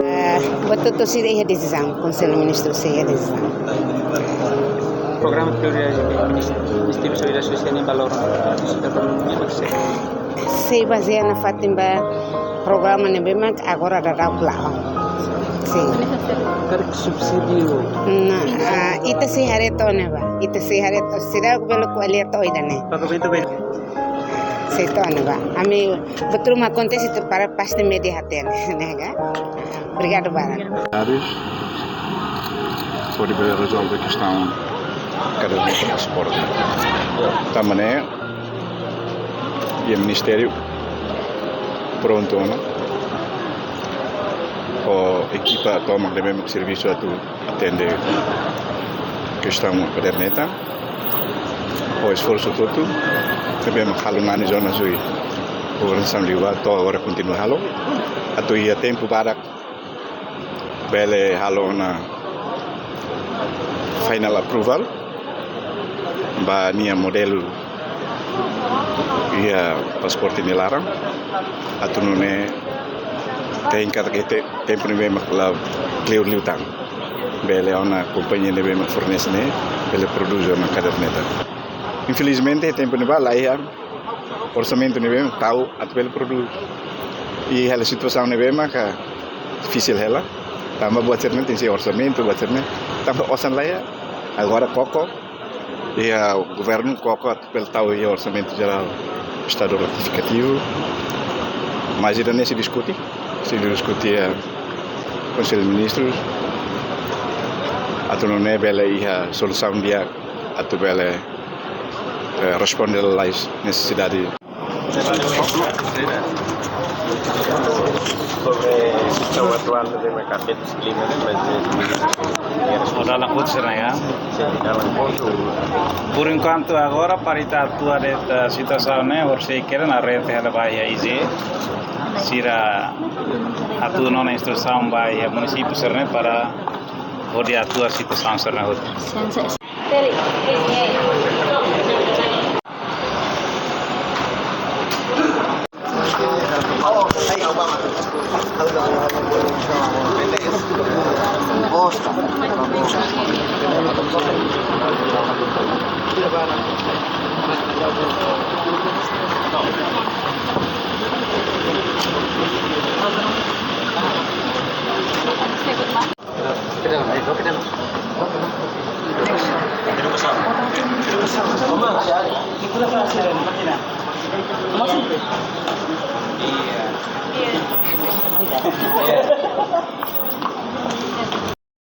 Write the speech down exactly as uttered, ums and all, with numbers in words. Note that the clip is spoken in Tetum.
Eh, buat hotu sira iha desizaun, Konsellu Ministru sei iha desizaun. Programa prioridade Ministériu Saúde Sosiál ne'e valór, atu sita tonu ne'e maksud. Sei bazeia nafatin ba programa ne'ebé mak agora daudaun la'o. Sin. Karik subsídiu. Nah, ah, ita sei haree to'o ne'ebá. Ita sei haree to'o. Seidauk bele ko'alia to'o ida-ne'e. Pagamento bem. Sei to'o ne'ebá. Ami buat ruma akontese ita para pasti media hatene, ne'e ka? Obrigadu barak. Dados hodi bele rezolve kestaun kaderneta pasaporte. Tanba ne'e, iha ministériu prontu ona ho ekipa tomak ne'ebé mak servisu atu atende kestaun kaderneta. Ho esforsu hotu-hotu ne'ebé mak halo nani zona sui. Governasaun liubá to'o agora kontinua halo. Atu iha tempu badak bele halo ona final approval ba nia modelu iha pasaporte nia laran. Atu nune'e tenke ita tempu ne'ebé mak la kleur liután. Bele ona kompañia ne'ebé mak fornese ne'e bele prodús ona kaderneta. Infelizmente, tempu ne'ebá la iha orsamentu ne'ebé mak tau atu bele prodús. I hela situasaun ne'ebé maka difisil hela. Tanba buat sira-ne'e tenke iha orsamentu, buat sira-ne'e. Tanba osan la iha. Agora koko iha governu, koko atu bele tau iha orsamentu jerál Estadu retifikativu. Mas ida-ne'e sei diskute, sei diskute iha Konsellu Ministrus. Atu nune'e bele iha solusaun di'ak atu bele, eh, responde lalais nesesidade. Sobre situasaun atuál de merkadu klima, mas, eh, Oh, dalan hotu sira-ne'e, ya? Sin, dalan hotu. Por enkuantu agora, para ita atua de'it situasaun ne'e, horisehik kedas na rente hela ba iha I G. Sira atu nune'e instrusaun ba iha munisípiu sira-ne'e para hodi atua situasaun sira-ne'e hotu.